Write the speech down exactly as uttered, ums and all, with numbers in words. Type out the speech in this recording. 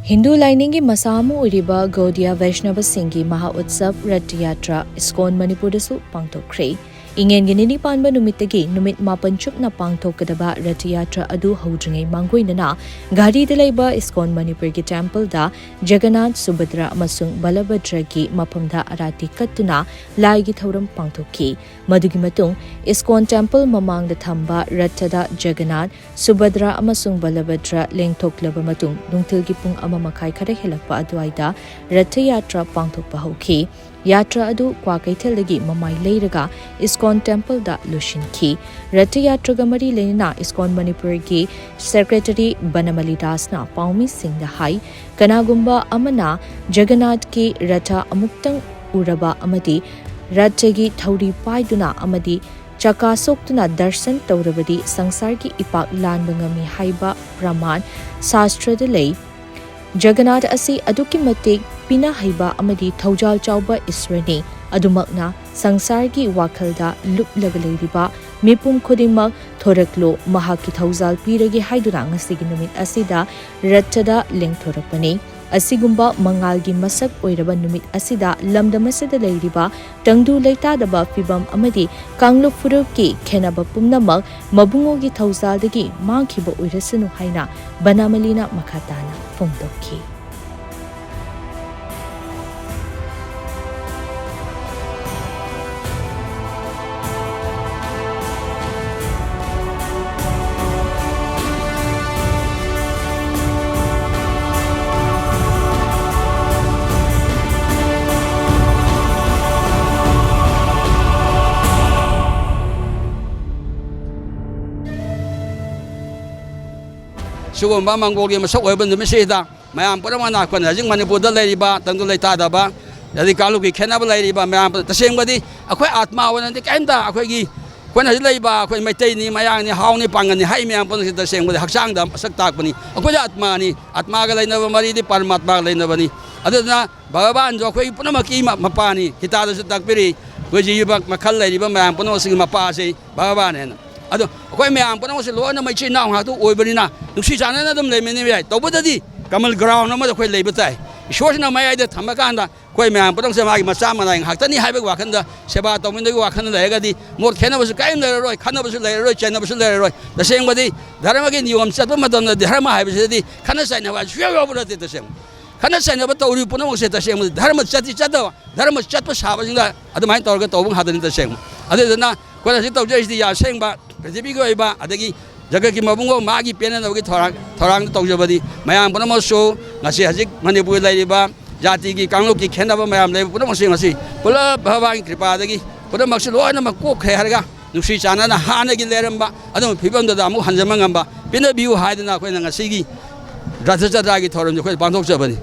ꯍꯤꯟꯗꯨ ꯂꯥꯏꯅꯤꯡꯒꯤ ꯃꯁꯥ ꯑꯃ ꯑꯣꯏꯔꯤꯕ ꯒꯧꯗꯤꯌꯥ ꯚꯩꯁꯅꯕꯁꯤꯡꯒꯤ ꯃꯍꯥ ꯎꯠꯁꯕ ꯔꯊ ꯌꯥꯇ꯭ꯔꯥ ꯏꯁꯀꯣꯟ ꯃꯅꯤꯄꯨꯔꯗꯁꯨ ꯄꯥꯡꯊꯣꯛꯈ꯭ꯔꯦ꯫ ꯏꯉꯦꯟꯒꯤ ꯅꯤꯅꯤ ꯄꯥꯟꯕ ꯅꯨꯃꯤꯠꯇꯒꯤ ꯅꯨꯃꯤꯠ ꯃꯥꯄꯟ ꯆꯨꯞꯅ ꯄꯥꯡꯊꯣꯛꯀꯗꯕ ꯔꯊ ꯌꯥꯇ꯭ꯔꯥ ꯑꯗꯨ ꯍꯧꯗ꯭ꯔꯤꯉꯩ ꯃꯥꯡꯒꯣꯏꯅꯅ ꯘꯥꯔꯤꯗ ꯂꯩꯕ ꯏꯁꯀꯣꯟ ꯃꯅꯤꯄꯨꯔꯒꯤ ꯇꯦꯝꯄꯜꯗ ꯖꯒꯟꯅꯥꯊ, ꯁꯨꯚꯗ꯭ꯔꯥ ꯑꯃꯁꯨꯡ ꯕꯂꯚꯗ꯭ꯔꯒꯤ ꯃꯐꯝꯗ ꯑꯔꯥꯇꯤ ꯀꯠꯇꯨꯅ ꯂꯥꯏꯒꯤ ꯊꯧꯔꯝ ꯄꯥꯡꯊꯣꯛꯈꯤ꯫ ꯃꯗꯨꯒꯤ ꯃꯇꯨꯡ ꯏꯁꯀꯣꯟ ꯇꯦꯝꯄꯜ ꯃꯃꯥꯡꯗ ꯊꯝꯕ ꯔꯊꯗ ꯖꯒꯟꯅꯥꯊ, ꯁꯨꯚꯗ꯭ꯔꯥ ꯑꯃꯁꯨꯡ ꯕꯂꯚꯗ꯭ꯔ ꯂꯦꯡꯊꯣꯛꯂꯕ ꯃꯇꯨꯡ ꯅꯨꯡꯊꯤꯜꯒꯤ ꯄꯨꯡ ꯑꯃ ꯃꯈꯥꯏ ꯈꯔ ꯍꯦꯜꯂꯛꯄ ꯑꯗꯨꯋꯥꯏꯗ ꯔꯊ ꯌꯥꯇ꯭ꯔꯥ ꯄꯥꯡꯊꯣꯛꯄ ꯍꯧꯈꯤ꯫ ꯌꯥꯇ꯭ꯔꯥ ꯑꯗꯨ ꯀ꯭ꯋꯥꯀꯩꯊꯦꯜꯗꯒꯤ ꯃꯃꯥꯏ ꯂꯩꯔꯒ ꯏꯁꯀꯣꯟ ꯇꯦꯝꯄꯜꯗ ꯂꯣꯏꯁꯤꯟꯈꯤ꯫ ꯔꯊ ꯌꯥꯇ꯭ꯔꯥꯒ ꯃꯔꯤ ꯂꯩꯅꯅ ꯏꯁꯀꯣꯟ ꯃꯅꯤꯄꯨꯔꯒꯤ ꯁꯦꯀ꯭ꯔꯦꯇꯔꯤ ꯕꯅꯃꯂꯤ ꯗꯥꯁꯅ ꯄꯥꯎꯃꯤꯁꯤꯡꯗ ꯍꯥꯏ, ꯀꯅꯥꯒꯨꯝꯕ ꯑꯃꯅ ꯖꯒꯟꯅꯥꯊꯀꯤ ꯔꯊ ꯑꯃꯨꯛꯇꯪ ꯎꯔꯕ ꯑꯃꯗꯤ ꯔꯊꯒꯤ ꯊꯧꯔꯤ ꯄꯥꯏꯗꯨꯅ ꯑꯃꯗꯤ ꯆꯀꯥ ꯁꯣꯛꯇꯨꯅ ꯗꯔꯁꯟ ꯇꯧꯔꯕꯗꯤ ꯁꯪꯁꯥꯔꯒꯤ ꯏꯄꯥꯛ ꯂꯥꯟꯕ ꯉꯝꯃꯤ ꯍꯥꯏꯕ ꯄ꯭ꯔꯃꯥꯟ ꯁꯥꯁꯇ꯭ꯔꯗ ꯂꯩ꯫ ꯖꯒꯟꯅꯥꯊ ꯑꯁꯤ ꯑꯗꯨꯛꯀꯤ ꯃꯇꯤꯛ ꯄꯤꯅ ꯍꯩꯕ ꯑꯃꯗꯤ ꯊꯧꯖꯥꯜ ꯆꯥꯎꯕ ꯏꯁ꯭ꯋꯔꯅꯤ꯫ ꯑꯗꯨꯃꯛꯅ ꯁꯪꯁꯥꯔꯒꯤ ꯋꯥꯈꯜꯗ ꯂꯨꯞꯂꯒ ꯂꯩꯔꯤꯕ ꯃꯤꯄꯨꯝ ꯈꯨꯗꯤꯡꯃꯛ ꯊꯣꯔꯛꯂꯣ, ꯃꯍꯥꯛꯀꯤ ꯊꯧꯖꯥꯜ ꯄꯤꯔꯒꯦ ꯍꯥꯏꯗꯨꯅ ꯉꯁꯤꯒꯤ ꯅꯨꯃꯤꯠ ꯑꯁꯤꯗ ꯔꯊꯗ ꯂꯦꯡꯊꯣꯔꯛꯄꯅꯤ꯫ ꯑꯁꯤꯒꯨꯝꯕ ꯃꯉꯥꯜꯒꯤ ꯃꯁꯛ ꯑꯣꯏꯔꯕ ꯅꯨꯃꯤꯠ ꯑꯁꯤꯗ ꯂꯝꯗꯝ ꯑꯁꯤꯗ ꯂꯩꯔꯤꯕ ꯇꯪꯗꯨ ꯂꯩꯇꯥꯗꯕ ꯐꯤꯚꯝ ꯑꯃꯗꯤ ꯀꯥꯡꯂꯨꯞ ꯐꯨꯔꯨꯞꯀꯤ ꯈꯦꯟꯅꯕ ꯄꯨꯝꯅꯃꯛ ꯃꯕꯨꯡꯉꯣꯒꯤ ꯊꯧꯖꯥꯜꯗꯒꯤ ꯃꯥꯡꯈꯤꯕ ꯑꯣꯏꯔꯁꯅꯨ ꯍꯥꯏꯅ ꯕꯅꯃꯂꯤꯅ ꯃꯈꯥ ꯇꯥꯅ ꯐꯣꯡꯗꯣꯛꯈꯤ꯫ ꯁꯤꯒꯨꯝꯕ ꯃꯪꯒꯣꯜꯒꯤ ꯃꯁꯛ ꯑꯣꯏꯕ ꯅꯨꯃꯤꯠꯁꯤꯗ ꯃꯌꯥꯝ ꯄꯨꯝꯅꯃꯛꯅ ꯑꯩꯈꯣꯏꯅ ꯍꯧꯖꯤꯛ ꯃꯅꯤꯄꯨꯔꯗ ꯂꯩꯔꯤꯕ ꯇꯪꯗꯨ ꯂꯩꯇꯥꯗꯕ, ꯑꯗꯩ ꯀꯥꯡꯂꯨꯞꯀꯤ ꯈꯦꯠꯅꯕ ꯂꯩꯔꯤꯕ ꯃꯌꯥꯝ ꯄꯨꯝꯅꯃꯛ, ꯇꯁꯦꯡꯕꯗꯤ ꯑꯩꯈꯣꯏ ꯑꯥꯠꯃꯥ ꯑꯣꯏꯅꯗꯤ ꯀꯩꯝꯇ ꯑꯩꯈꯣꯏꯒꯤ, ꯑꯩꯈꯣꯏꯅ ꯍꯧꯖꯤꯛ ꯂꯩꯔꯤꯕ ꯑꯩꯈꯣꯏ ꯃꯩꯇꯩꯅꯤ, ꯃꯌꯥꯡꯅꯤ, ꯍꯥꯎꯅꯤ, ꯄꯥꯡꯒꯜꯅꯤ ꯍꯥꯏ ꯃꯌꯥꯝ ꯄꯨꯝꯅꯃꯛꯁꯤ ꯇꯁꯦꯡꯕꯗꯤ ꯍꯛꯆꯥꯡꯗ ꯃꯁꯛ ꯇꯥꯛꯄꯅꯤ꯫ ꯑꯩꯈꯣꯏꯗꯤ ꯑꯥꯠꯃꯥꯅꯤ, ꯑꯥꯠꯃꯥꯒ ꯂꯩꯅꯕ ꯃꯔꯤꯗꯤ ꯄꯔꯃꯥꯠꯃꯥꯒ ꯂꯩꯅꯕꯅꯤ꯫ ꯑꯗꯨꯗꯨꯅ ꯚꯒꯕꯥꯟꯁꯨ ꯑꯩꯈꯣꯏꯒꯤ ꯄꯨꯝꯅꯃꯛꯀꯤ ꯃ-, ꯃꯄꯥꯅꯤ꯫ ꯒꯤꯇꯥꯗꯁꯨ ꯇꯥꯛꯄꯤꯔꯤ, ꯑꯩꯈꯣꯏ ꯖꯤꯕ ꯃꯈꯜ ꯂꯩꯔꯤꯕ ꯃꯌꯥꯝ ꯄꯨꯝꯅꯃꯛꯁꯤꯒꯤ ꯃꯄꯥꯁꯤ ꯚꯒꯕꯥꯟ ꯍꯥꯏꯅ꯫ ꯑꯗꯣ ꯑꯩꯈꯣꯏ ꯃꯌꯥꯝ ꯄꯨꯝꯅꯃꯛꯁꯦ ꯂꯣꯏꯅꯃꯛ ꯏꯆꯤꯟ ꯏꯅꯥꯎ ꯉꯥꯛꯇ ꯑꯣꯏꯕꯅꯤꯅ ꯅꯨꯡꯁꯤ ꯆꯥꯟꯅꯅ ꯑꯗꯨꯝ ꯂꯩꯃꯤꯟꯅꯕ ꯌꯥꯏ꯫ ꯇꯧꯕꯇꯗꯤ ꯀꯃꯜ ꯒ꯭ꯔꯥꯎꯟ ꯑꯃꯗ ꯑꯩꯈꯣꯏ ꯂꯩꯕ ꯇꯥꯏ꯫ ꯏꯁꯣꯔꯁꯤꯅ ꯃꯌꯥꯏꯗ ꯊꯝꯃꯀꯥꯟꯗ ꯑꯩꯈꯣꯏ ꯃꯌꯥꯝ ꯄꯨꯝꯅꯃꯛꯁꯦ ꯃꯥꯒꯤ ꯃꯆꯥ ꯃꯅꯥꯏ ꯉꯥꯛꯇꯅꯤ ꯍꯥꯏꯕꯒꯤ ꯋꯥꯈꯜꯗ, ꯁꯦꯕꯥ ꯇꯧꯃꯤꯟꯅꯕꯒꯤ ꯋꯥꯈꯜꯗ ꯂꯩꯔꯒꯗꯤ ꯃꯣꯠ ꯈꯦꯠꯅꯕꯁꯨ ꯀꯔꯤꯝ ꯂꯩꯔꯔꯣꯏ, ꯈꯠꯅꯕꯁꯨ ꯂꯩꯔꯔꯣꯏ, ꯆꯩꯅꯕꯁꯨ ꯂꯩꯔꯔꯣꯏ꯫ ꯇꯁꯦꯡꯕꯗꯤ ꯙꯔꯃꯒꯤ ꯅꯤꯌꯣꯝ ꯆꯠꯄ ꯃꯇꯝꯗ ꯙꯔꯃ ꯍꯥꯏꯕꯁꯤꯗꯗꯤ ꯈꯠꯅ ꯆꯩꯅꯕ ꯍꯥꯏꯕꯁꯤ ꯁꯨꯡꯌꯥꯎ ꯌꯥꯎꯕ ꯅꯠꯇꯦ꯫ ꯇꯁꯦꯡꯕ ꯈꯠꯅ ꯆꯩꯅꯕ ꯇꯧꯔꯤꯕ ꯄꯨꯝꯅꯃꯛꯁꯦ ꯇꯁꯦꯡꯕꯗꯤ ꯙꯔꯃ ꯆꯠꯇꯤ ꯆꯠꯇꯕ, ꯙꯔꯃ ꯆꯠꯄ ꯁꯥꯕꯁꯤꯡꯗ ꯑꯗꯨꯃꯥꯏꯅ ꯇꯧꯔꯒ ꯇꯧꯕ ꯉꯥꯛꯇꯅꯤ ꯇꯁꯦꯡꯕ꯫ ꯑꯗꯨꯗꯨꯅ ꯑꯩꯈꯣꯏꯅ ꯍꯧꯖꯤꯛ ꯇꯧꯖꯔꯤꯁꯤꯗꯤ ꯑꯁꯦꯡꯕ ꯄ꯭ꯔꯤꯊꯤꯕꯤꯒꯤ ꯑꯣꯏꯕ, ꯑꯗꯒꯤ ꯖꯒꯠꯀꯤ ꯃꯕꯨꯡꯉꯣ ꯃꯥꯒꯤ ꯄꯦꯟꯅꯅꯕꯒꯤ ꯊꯧꯔꯥꯡ, ꯊꯧꯔꯥꯡꯗ ꯇꯧꯖꯕꯅꯤ꯫ ꯃꯌꯥꯝ ꯄꯨꯝꯅꯃꯛꯁꯨ ꯉꯁꯤ ꯍꯧꯖꯤꯛ ꯃꯅꯤꯄꯨꯔꯗ ꯂꯩꯔꯤꯕ ꯖꯥꯇꯤꯒꯤ ꯀꯥꯡꯂꯨꯞꯀꯤ ꯈꯦꯠꯅꯕ ꯃꯌꯥꯝ ꯂꯩꯕ ꯄꯨꯝꯅꯃꯛꯁꯤ ꯉꯁꯤ ꯄꯨꯂꯞ ꯚꯒꯋꯥꯟꯒꯤ ꯀ꯭ꯔꯤꯄꯥꯗꯒꯤ ꯄꯨꯝꯅꯃꯛꯁꯤ ꯂꯣꯏꯅꯃꯛ ꯀꯣꯛꯈ꯭ꯔꯦ ꯍꯥꯏꯔꯒ ꯅꯨꯡꯁꯤ ꯆꯥꯟꯅꯅ ꯍꯥꯟꯅꯒꯤ ꯂꯩꯔꯝꯕ ꯑꯗꯨꯝꯕ ꯐꯤꯕꯝꯗꯨꯗ ꯑꯃꯨꯛ ꯍꯟꯖꯤꯟꯕ ꯉꯝꯕ ꯄꯤꯅꯕꯤꯌꯨ ꯍꯥꯏꯗꯅ ꯑꯩꯈꯣꯏꯅ ꯉꯁꯤꯒꯤ ꯔꯊ ꯖꯇ꯭ꯔꯥꯒꯤ ꯊꯧꯔꯝꯁꯦ ꯑꯩꯈꯣꯏ ꯄꯥꯡꯊꯣꯛꯆꯕꯅꯤ꯫